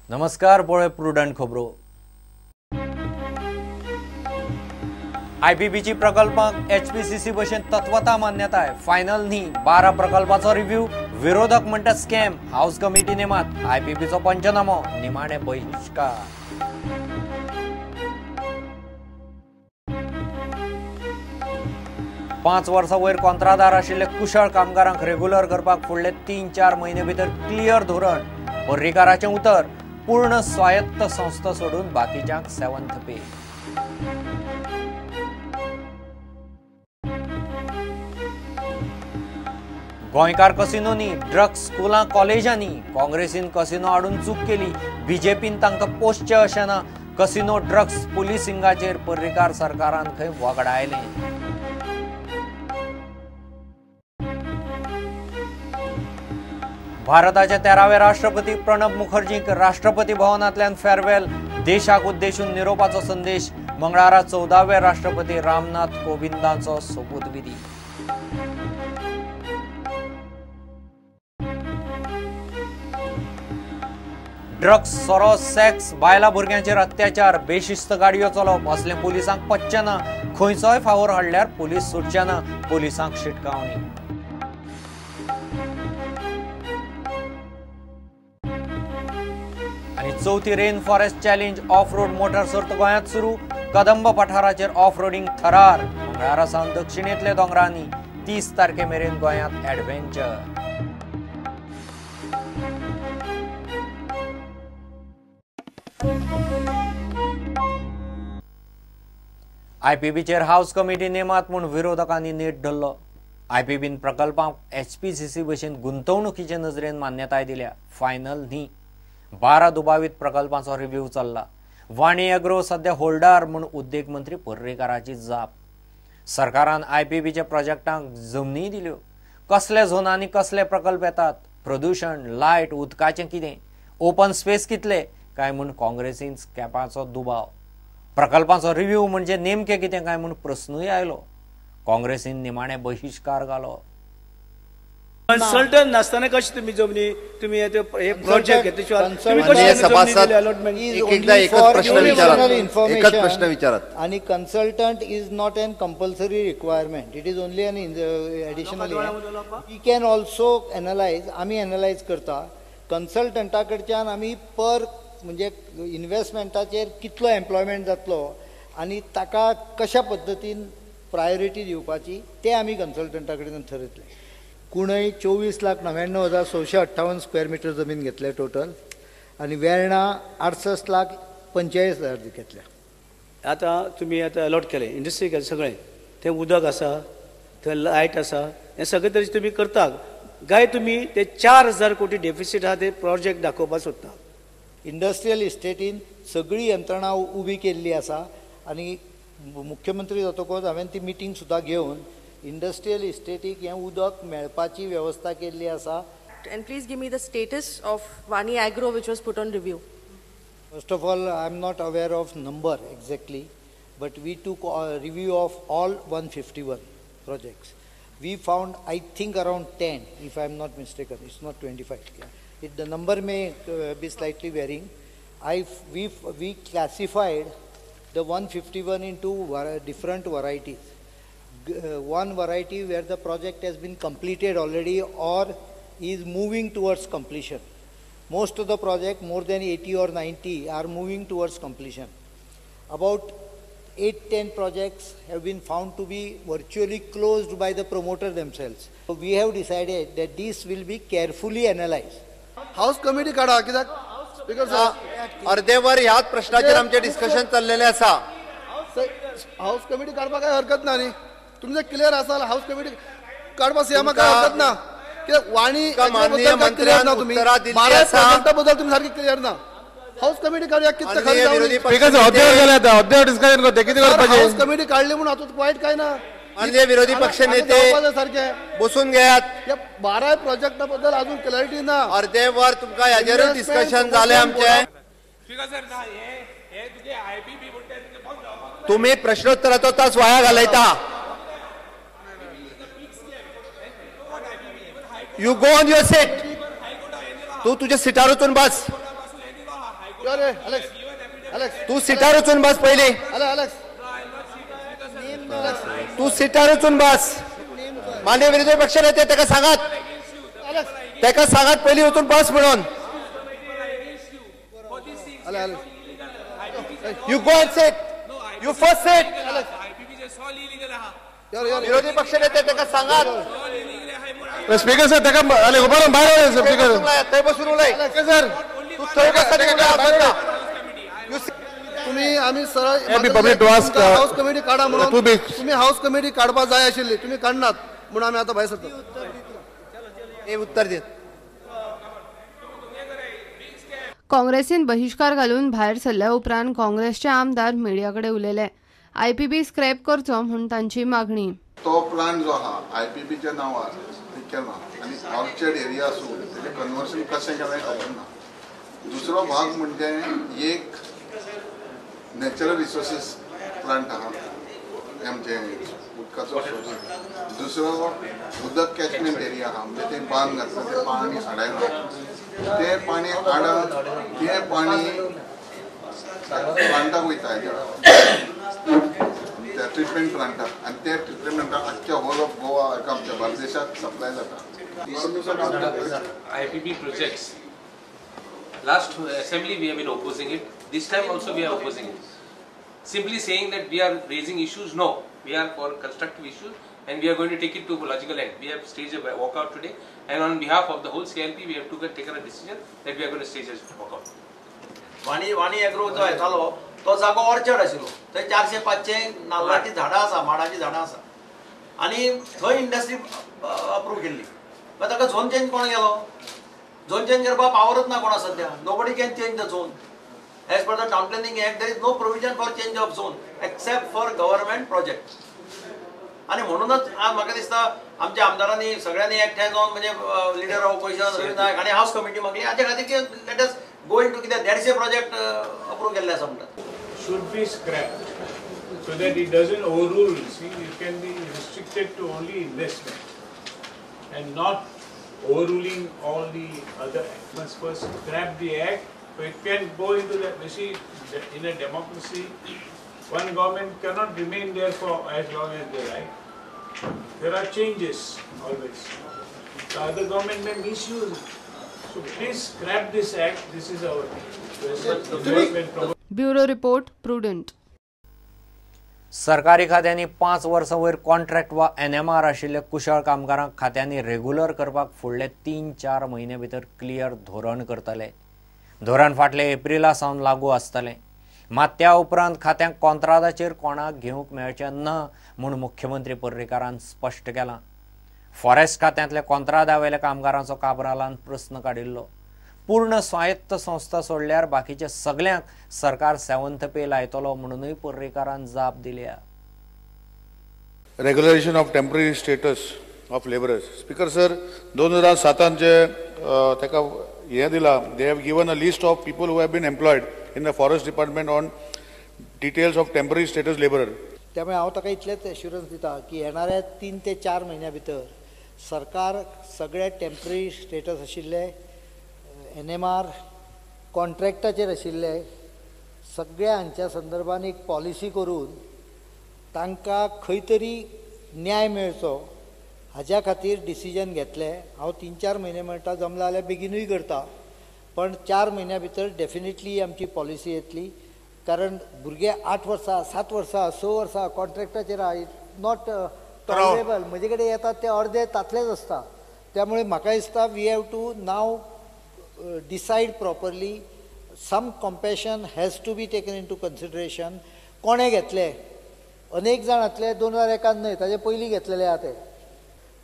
नमस्कार, पळय प्रुडंट खबरो. आयपीबीची प्रकल्पांक एचपीसीसी भशेन तत्वता मान्यताय फायनल न्ही. 12 प्रकल्पाचो रिव्ह्यू, विरोधक म्हणटा स्कॅम. हाऊस कमिटी नेमात आयपीबीचो पंचनामो, निमाणे बहिश्कार. पांच वर्सां वयर कोंत्रादार आशिल्ले कुशळ कामगारांक रेग्युलर करपाक फुडले 3-4 म्हयने भितर क्लियर धोरण. पर्रीकाराचें उतर, पूर्ण स्वायत्त संस्था सोडून बाकीच्यांक 7th पे. गोंयकार कसिनोनी ड्रग्स स्कुलां कॉलेजांनी. काँग्रेसीन कसिनो हाडून चूक केली, बीजेपीन तांकां पोसचें अशें ना. कसिनो ड्रग्स पुलिसिंगाचेर पर्रीकार सरकारान खंय वगडायलें. भारताचे 13वे राष्ट्रपती प्रणब मुखर्जींक राष्ट्रपती भवनांतल्यान फेअरवेल. देशाक उद्देशून निरोपाचो संदेश. मंगळारा 14वे राष्ट्रपती रामनाथ कोविंदांचो सोपूतविधी. ड्रग्स, सोरो, सेक्स, बायलां भुरग्यांचेर अत्याचार, बेशिस्त गाडयो चलोवप असलें पुलिसांक पच्चें ना. खंयचोय फावोर हाडल्यार पुलीस सुटचे ना. पुलिसांक शिटकावणी. आनी चवथी rain forest challenge off road motor सर्त गोंयांत सुरू. कदंब पठाराचेर ऑफ रोडींग थरार. मंगळारा सावन दक्षिणेंतल्या दोंगरांनी 30 तारखे मेरेन गोंयांत ॲडव्हेंचर. आयपीबीचेर हाऊस कमिटी नेमात म्हूण विरोधकांनी नेट धरलो. आयपीबीन प्रकल्पांक एचपीसीसी भशेन गुंतवणुकीचे नजरेन मान्यताय दिल्या, फायनल न्ही. 12 दुबावीत प्रकल्पांचो रिव्ह्यू चल्ला. वाणी एग्रो सध्या होल्डार म्हूण उद्देग मंत्री पर्रीकाराची जाप. सरकारान आयपीबीच्या प्रोजेक्टांक जमनीय दिल्यो. कसले झोनांनी कसले प्रकल्प येतात, प्रदुशण, लायट, उदकाचें कितें, ओपन स्पेस कितले काय म्हूण काँग्रेसीन स्कॅपाचो दुबाव. प्रकल्पांचो रिव्ह्यू म्हणजे नेमकें कितें काय म्हूण प्रस्नूय आयलो. काँग्रेसीन निमाणे बहिश्कार घालो. कन्सल्टंट नासतना कशें तुमी जमनी तुमी हे प्रोजेक्ट एकच प्रश्न विचारात. आनी consultant is not an compulsory requirement, it is only an additional. We can also analyse. आमी एनलायज करता कन्सल्टंटा कडच्यान. आमी पर म्हणजे इन्वेस्टमेंटाचेर कितलो एम्प्लॉयमेंट जातलो आनी ताका कशा पद्दतीन प्रायोरिटी दिवपाची ते आमी कन्सल्टंटा कडेन थरयतले. कुणय 24,99,658 स्क्वेअर मिटर जमीन घेतले टोटल आनी वेर्णा 68,45,000 घेतल्या. आतां तुमी आतां अलॉट केलें इंडस्ट्री केलें सगळें, थंय उदक आसा, थंय लायट आसा, हें सगळें तरेचें तुमी करता काय तुमी ते 4,000 कोटी डेफिसीट आहा ते प्रोजेक्ट दाखोवपाक सोदता. इंडस्ट्रियल इस्टेटीन सगळी यंत्रणा उबी केल्ली आसा आनी मुख्यमंत्री जातकच हांवें ती मिटींग सुद्दां घेवन इंडस्ट्रियल इस्टेटीक हें उदक मेळपाची वेवस्था केल्ली आसा. And please give me the status of Vani Agro which was put on review. First of all, I am not aware of number exactly, but we took review of all 151 projects. We found I think around 10, if I am not mistaken, it's not 25. The number may be slightly varying. We classified the 151 into different varieties. One variety where the project has been completed already or is moving towards completion. Most of the project, more than 80 or 90, are moving towards completion. About 8-10 projects have been found to be virtually closed by the promoter themselves. So we have decided that this will be carefully analyzed. House committee काढा कित्याक speaker साहेब अर्देवर ह्याच प्रश्नाचेर आमचें discussion चल्लेलें आसा. House committee काडपाक काय हरकत ना न्ही, तुमचें क्लियर आसा जाल्यार हाऊस कमिटी काडपाक सीएमा काय हरकत ना. कित्याक वाणी क्लियर ना, तुमी 12 प्रोजेक्टा बद्दल तुमी सारकी क्लियर ना. हाऊस कमिटी काडया कितें हाऊस कमिटी काडली म्हणून हातूंत वायट काय ना. माननीय विरोधी पक्ष नेते सारखे बसून घेयात. 12 प्रोजेक्टा बद्दल अजून क्लॅरिटी ना. अर्देवर तुमकां हाजेरूय डिस्कशन जालें आमचें. तुम्ही प्रश्नोत्तराचो तास वाया घालयता. You go on your seat. तू तुझ्या सिटार वचून बस. तू सिटार वचून बस पयली. तू सिटार वचून बस. माननीय विरोधी पक्ष नेते ताका सांगात, ताका सांगात पयली वचून बस म्हणून. You go and sit. You first sit. विरोधी पक्ष नेते ताका सांगात. स्पीकर सर ताका उबो भायर स्पीकर थंय बसून उलय. सर तू थंय बस. तुम्ही आमी सरळ हाऊस कमिटी काडा म्हणून, तुम्ही हाऊस कमिटी काडपा जाय आशिल्ली, तुम्ही काडनात म्हणून आमी आतां भायर सरता. उत्तर दित. काँग्रेसीन बहिश्कार घालून भायर सरल्या उपरांत काँग्रेसचे आमदार मिडिया कडेन उलयले. आयपीबी स्क्रॅप करचो म्हूण तांची मागणी. तो प्लांट जो आहा आयपीबीच्या नांवार केला आनी ऑर्चर्ड एरिया आसून तेजें कन्वर्शन कशें केलें खबर ना. दुसरो भाग म्हणजे एक नॅचरल रिसोर्सीस प्लांट आहा आमचे उदकाचो सोर्स. दुसरो उदक कॅचमेंट एरिया आहा, म्हणजे ते बांद घातला तें पाणी आडायलां, तें पाणी आडान तें पाणी प्लांटाक वयता त्या ट्रिटमेंट प्लांटाक, आनी ते ट्रिटमेंट प्लांटाक आख्ख्या होल ऑफ गोवा आमच्या बार्देशाक सप्लाय जाता. IPB projects last assembly we have been opposing it, this time also we are opposing it. Simply saying that we are raising issues, no, we are for constructive issues and we are going to take it to logical end. We have staged a walkout today and on behalf of the whole CLP we have taken a decision that we are going to stage a walkout. Wani Wani agro जो येतालो तो जागो orchard आशिल्लो, थंय 400-500 नाल्लाची झाडां आसा, माडाची झाडां आसा आनी थंय इंडस्ट्री अप्रूव केल्ली. मागीर ताका झोन चेंज कोण केलो? झोन चेंज करपाक पावरच ना कोणा सद्या. Nobody can change the zone. As per the town planning act there is no provision for change of zone except for government project. आनी म्हणूनच आज म्हाका दिसता आमच्या आमदारांनी सगळ्यांनी एकठांय जावन म्हणजे leader of opposition Ravi Naik आनी हावस कमिटी मागली हाचे खातीर की let us go into कित्याक 150 प्रोजेक्ट अप्रूव केल्ले आसा म्हणटात. Should be scrapped so that it doesn't overrule. See, it can be restricted to only investment and not overruling all the other acts. Must first scrap the act, so it can go into that. You see, in a democracy, one government cannot remain there for as long as they like. There are changes always. The other government may misuse it. So please scrap this act. This is our request. Bureau report, Prudent. सरकारी खात्यांनी 5 वर्सां वयर contract वा NMR आशिल्ल्या कुशळ कामगारांक खात्यांनी regular करपाक फुडले 3-4 म्हयने भितर क्लियर धोरण करतले. धोरण फाटले एप्रिला सावन लागू आसतलें. मात त्या उपरांत खात्यांक कॉन्त्रादाचेर कोणाक घेवंक मेळचें ना म्हूण मुख्यमंत्री पर्रीकारान स्पश्ट केलां. फॉरेस्ट खात्यांतल्या कॉन्त्रादावेल्या कामगारांचो काब्रालान प्रस्न काडिल्लो. पूर्ण स्वायत्त संस्था सोडल्यार बाकीच्या सगळ्यांक सरकार 7th पे लायतलो म्हणूनय पर्रीकारान जाप दिल्या. Regularisation of temporary status of labourers. Speaker sir, 2007 जे ताका हें दिला, they have given a list of people who have been employed in the forest department on details of temporary status labourer. त्यामुळे हांव ताका इतलेंच एश्युरन्स दिता की येणाऱ्या 3 ते 4 म्हयन्या भितर सरकार सगळे टेम्पररी स्टेटस आशिल्ले एनएमआर कॉन्ट्रॅक्टाचेर आशिल्ले सगळ्या हांच्या संदर्भान एक पॉलिसी करून तांकां खंय तरी न्याय मेळचो हाज्या खातीर डिसिजन घेतलें. हांव 3-4 म्हयने म्हणटा, जमला जाल्यार बेगिनूय करता, पण 4 म्हयन्या भितर डेफिनेटली आमची पॉलिसी येतली. कारण भुरगे 8 वर्सां 7 वर्सां 6 वर्सां कॉन्ट्रॅक्टाचेर आहा, not tolerable. म्हजे कडेन येतात ते अर्दे तातलेच आसता. त्यामुळे म्हाका दिसता we have to now decide properly. Some compassion has to be taken into consideration. कोणें घेतले, अनेक जाणांतले 2001 न्हय, ताजे पयलीं घेतलेले आहा ते.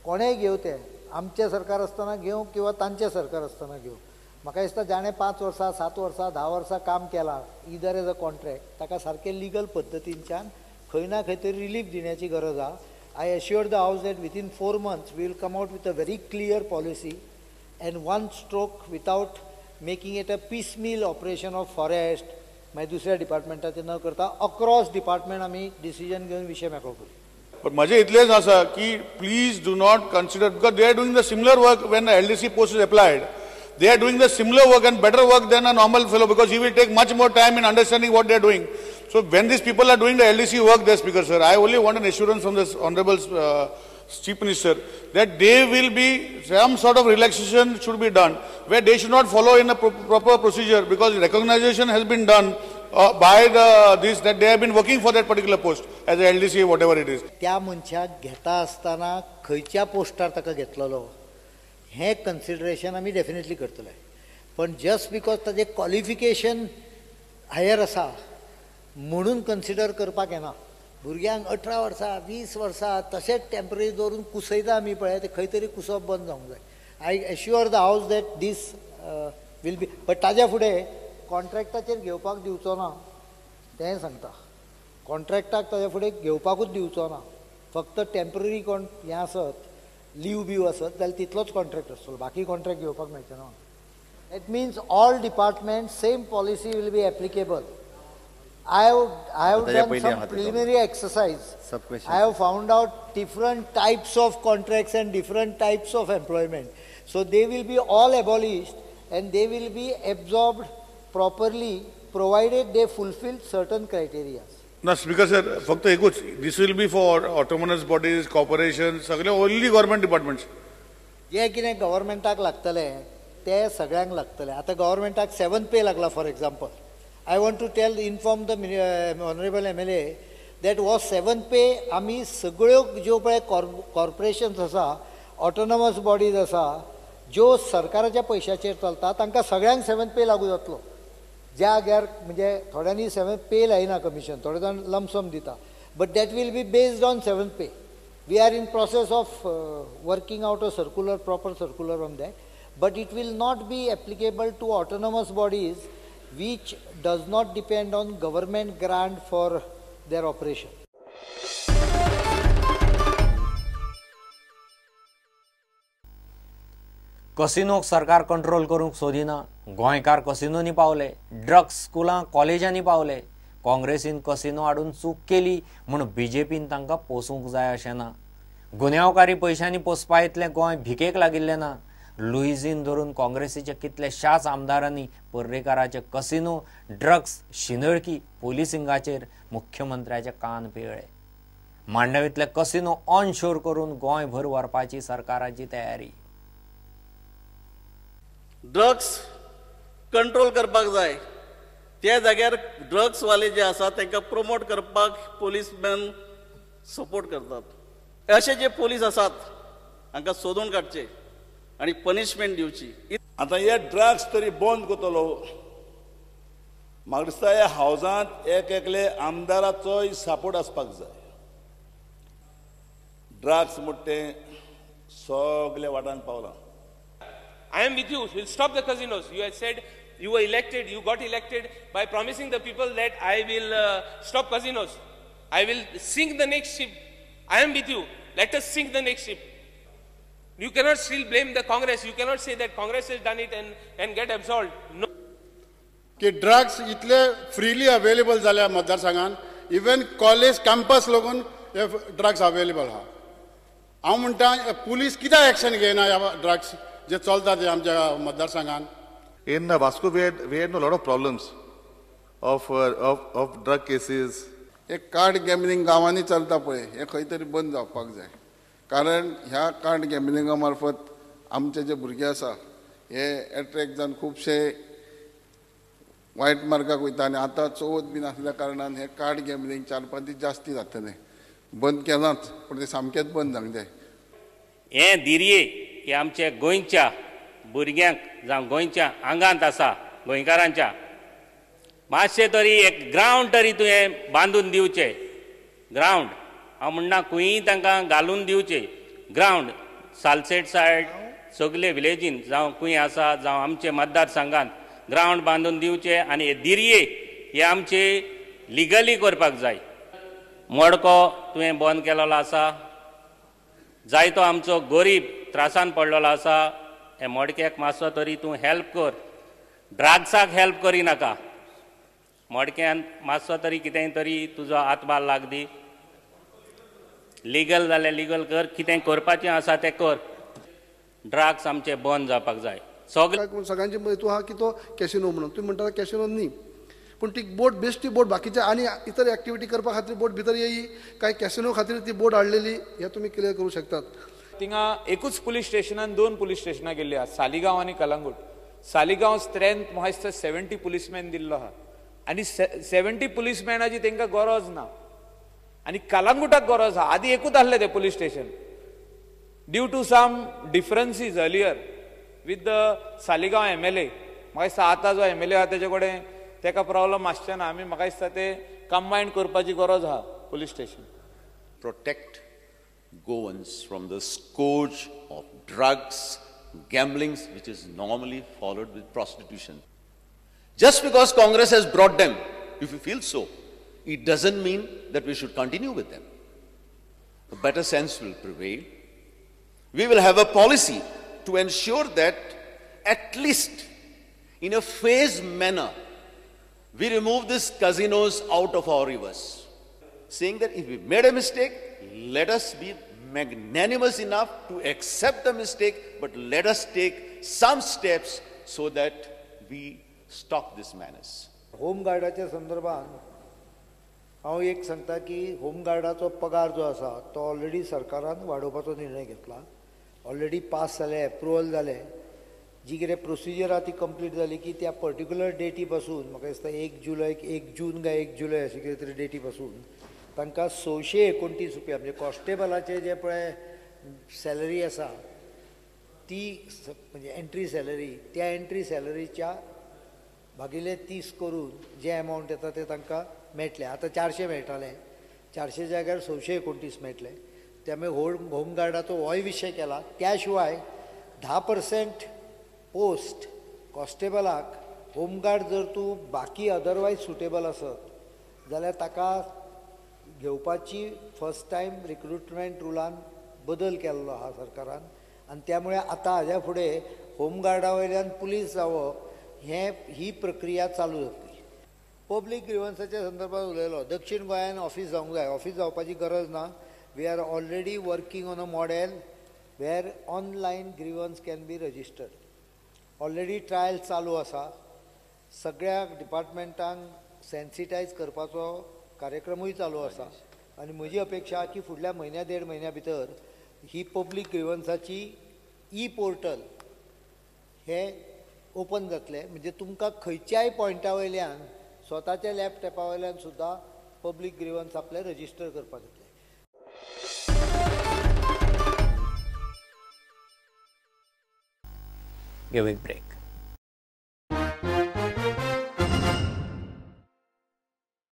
कोणेंय घेवं, ते आमचें सरकार आसतना घेवं किंवा तांचें सरकार आसतना घेवं, म्हाका दिसता जाणें 5 वर्सां 7 वर्सां 10 वर्सां काम केलां इदर एज अ कॉन्ट्रॅक्ट, ताका सारकें लिगल पद्दतीनच्यान खंय ना खंय तरी रिलीफ दिण्याची गरज आहा. I assure the house that within 4 months we will come out with a very clear policy and one stroke without making it a piecemeal operation of forest मागीर दुसऱ्या डिपार्टमेंटाचें न करता अक्रॉस डिपार्टमेंट आमी डिसिजन घेवन विशय मेकळो करू. पण म्हजें इतलेंच आसा की please do not consider, because they are doing the similar work when the LDC post is applied, They are doing the similar work and better work than a normal fellow because he will take much more time in understanding what they are doing. So when these people are doing the LDC work there, Speaker sir, I only want an assurance from this Honorable Chief Minister that there will be some sort of relaxation should be done where they should not follow in a proper procedure because recognition has been done by this that they have been working for that particular post as a LDC, whatever it is. त्या मनशाक घेता आसतना खंयच्या पोस्टार ताका घेतलेलो हें consideration आमी definitely करतले, पण जस्ट because ताजें क्वॉलिफिकेशन हायर आसा म्हणून कन्सिडर करपाक येना. भुरग्यांक 18 वर्सां 20 वर्सां तशेंच टेम्पररी दवरून कुसयता आमी पळय, ते खंय तरी कुसप बंद जावंक जाय. I assure the house that this will be, but ताज्या फुडें कॉन्ट्रॅक्टाचेर घेवपाक दिवचो ना तेंय सांगता. कॉन्ट्रॅक्टाक ताज्या फुडें घेवपाकूच दिवचो ना, फक्त टेम्पररी कोण हें आसत लीव बीव आसत जाल्यार तितलोच कॉन्ट्रॅक्ट आसतलो, बाकी कॉन्ट्रॅक्ट घेवपाक मेळचें ना. That means all department same policy will be applicable. I have done some preliminary exercise. I have found out different types of contracts and different types of employment. So they will be all abolished and they will be absorbed properly provided they fulfill certain criteria. No, Speaker sir, फक्त एकूच, this will be for autonomous bodies, corporations, सगळे only government departments. जे कितें गव्हर्मेंटाक लागतलें ते सगळ्यांक लागतलें. आतां गव्हर्मेंटाक 7th pay लागला for example. I want to tell, inform the honorable MLA that was 7th pay आमी सगळ्यो ज्यो पळय कॉर्पोरेशन्स आसा, ऑटोनॉमस बॉडीज आसा, ज्यो सरकाराच्या पयशाचेर चलता तांकां सगळ्यांक 7th पे लागू जातलो. ज्या जाग्यार म्हणजे थोड्यांनी 7th पे लायना कमिशन, थोडे जाण लमसम दिता, but that will be based on 7th pay. We are in process of working out a circular, proper circular on that, but it will not be applicable to autonomous bodies which does not depend on government grant for their operation. कसिनोक सरकार control करूंक सोदिना. गोंयकार कसिनोनी पावले, drugs स्कुलां कॉलेजांनी पावले. काँग्रेसीन casino हाडून चूक केली म्हूण बीजेपीन तांकां पोसूंक जाय अशें ना. गुन्यांवकारी पयशांनी पोसपा इतलें गोंय भिकेक लागिल्लें ना. लुईझीन धरून काँग्रेसीच्या कितल्याशाच आमदारांनी पर्रेकाराचे कसिनो, ड्रग्स, शिंदळकी, पोलिसिंगाचेर मुख्यमंत्र्याचे कान पिळ्ळे. मांडवींतले कसिनो ऑनशोर करून गोंयभर व्हरपाची सरकाराची तयारी. ड्रग्स कंट्रोल करपाक जाय, त्या जाग्यार ड्रग्सवाले जे आसा तांकां प्रमोट करपाक पोलीसमॅन सपोर्ट करतात. अशे जे पोलीस आसात हांकां सोदून काडचे आनी पनिशमेंट दिवची. आतां हे ड्रग्स तरी बंद करतलो म्हाका दिसता ह्या हावजांत एक एकले आमदाराचोय सपोर्ट आसपाक जाय. ड्रग्स म्हणटा तें सगल्या वाठारांत पावलां. I am with you. We'll stop the casinos. You had said you were elected, you got elected by promising the people that I will stop casinos. I will sink the next ship. I am with you. Let us sink the next ship. You cannot still blame the Congress. You cannot say that Congress has done it and get absolved. No. की drugs इतले freely available जाल्या मतदारसंघान, even college campus लागून हे drugs available आहा. हांव म्हणटा police कित्याक action घेयना ह्या ड्रग्स जे चलता ते आमच्या मतदारसंघान. In Vasco we had a lot of problems of drug cases. एक कार्ड गॅम्बलिंग गांवांनी चलता पळय, हें खंय तरी बंद जावपाक जाय. कारण ह्या कार्ड गॅम्बलिंगा मार्फत आमचे जे भुरगे आसा हे एट्रॅक्ट जावन खुबशे वायट मार्गाक वयता आनी आतां चवथ बीन आसल्या कारणान हें कार्ड गॅम्बलिंग 4-5 दीस जास्ती जातलें. बंद केलांच पूण तें सामकेंच बंद जावंक जाय. हें दिरये की आमच्या गोंयच्या भुरग्यांक जावं गोंयच्या आंगांत आसा गोंयकारांच्या मातशें तरी एक ग्रावंड तरी तुवें बांदून दिवचें. ग्रावंड हांव म्हणना खंयी तांकां घालून दिवचें ग्रावंड. सालसेट सायड सगळे विलेजीन जावं खंय आसा जावं आमचे मतदारसंघांत ग्रावंड बांदून दिवचें आनी दिरये हे आमचे लिगली करपाक जाय. मडको तुवें बंद केलेलो आसा, जायतो आमचो गरीब त्रासान पडलेलो आसा, हे मडक्याक मातसो तरी तूं हेल्प कर. ड्रग्साक हेल्प करिनाका, मडक्यान मातसो तरी कितेंय तरी तुजो हातभार लागदी. लिगल जाल्यार लिगल कर, कितें करपाचें आसा तें कर. ड्रग्स आमचे बंद जावपाक जाय. सगळे सगळ्यांचे हेतू आहा की तो कॅसिनो म्हणून तुमी म्हणटा कॅसिनो न्ही, पूण ती बोट बेश्टी बोट बाकीच्या आनी इतर एक्टिविटी करपा खातीर बोट भितर येई काय कॅसिनो खातीर ती बोट हाडलेली हे तुमी क्लियर करूं शकतात. थिंगा एकूच पुलीस स्टेशनान 2 पुलीस स्टेशनां गेल्ली आहा, सालिगांव आनी कलंगूट. सालिगांव स्ट्रेंथ म्हाका दिसता 70 पुलीसमॅन दिल्लो आहा आनी 70 पुलीसमॅनाची तांकां गरज ना आनी कलंगूटाक गरज आहा. आदी एकूच आसलें तें police station due to some differences earlier with the Saligao MLA. म्हाका दिसता आतां जो MLA आहा तेजे कडेन ताका प्रॉब्लम आसचे ना. आमी म्हाका दिसता ते कंबायन करपाची गरज आहा police station. Protect Goans from the scourge of drugs, gambling, which is normally followed with prostitution. Just because Congress has brought them, if you feel so, it doesn't mean that we should continue with them. A better sense will prevail. We will have a policy to ensure that at least in a phased manner, we remove these casinos out of our rivers. Saying that if we made a mistake, let us be magnanimous enough to accept the mistake, but let us take some steps so that we stop this menace. होमगार्डाच्या संदर्भात हांव एक सांगता की होमगार्डाचो पगार जो आसा तो already सरकारान वाडोवपाचो निर्णय घेतला, ऑलरेडी पास जाले, एप्रुवल जालें. जी कितें प्रोसिजर आहा ती कंप्लीट जाली की त्या पर्टिक्युलर डेटी पासून म्हाका दिसता 1 जुलय 1 जून काय 1 जुलय अशें कितें तरी डेटी पासून तांकां 629 रुपया म्हणजे कॉन्स्टेबलाचे जे पळय सॅलरी आसा ती म्हणजे एंट्री सॅलरी, त्या एंट्री सॅलरीच्या भागिले 30 करून जे एमावंट येता ते तांकां मेळटलें. आतां 400 मेळटालें, 400 जाग्यार 629 मेळटलें. त्यामुळे होमगार्डाचो होय विशय केला. त्या शिवाय 10% पोस्ट कॉन्स्टेबलाक होमगार्ड जर तूं बाकी अदरवायज सुटेबल आसत जाल्यार ताका घेवपाची फर्स्ट टायम रिक्रुटमेंट रुलान बदल केल्लो आहा सरकारान आनी त्यामुळे आतां हाज्या फुडें होमगार्डा वयल्यान पुलीस जावप हें ही प्रक्रिया चालू जातली. पब्लीक ग्रिवन्साच्या संदर्भात उलयलो, दक्षिण गोंयान ऑफीस जावंक जाय, ऑफीस जावपाची गरज ना. We are already working on a model where online grievance can be registered. Already trial चालू आसा, सगळ्या डिपार्टमेंटांक सेन्सिटायज करपाचो कार्यक्रमूय चालू आसा आनी म्हजी अपेक्षा की फुडल्या म्हयन्या देड म्हयन्या भितर ही पब्लीक ग्रिवन्साची ई पोर्टल हे ओपन जातलें. म्हणजे तुमकां खंयच्याय पॉयंटा वयल्यान स्वताच्या लॅपटॉपा वयल्यान सुद्दां पब्लीक ग्रिवन्स आपलें रजिस्टर करपाक येतलें. Give a break.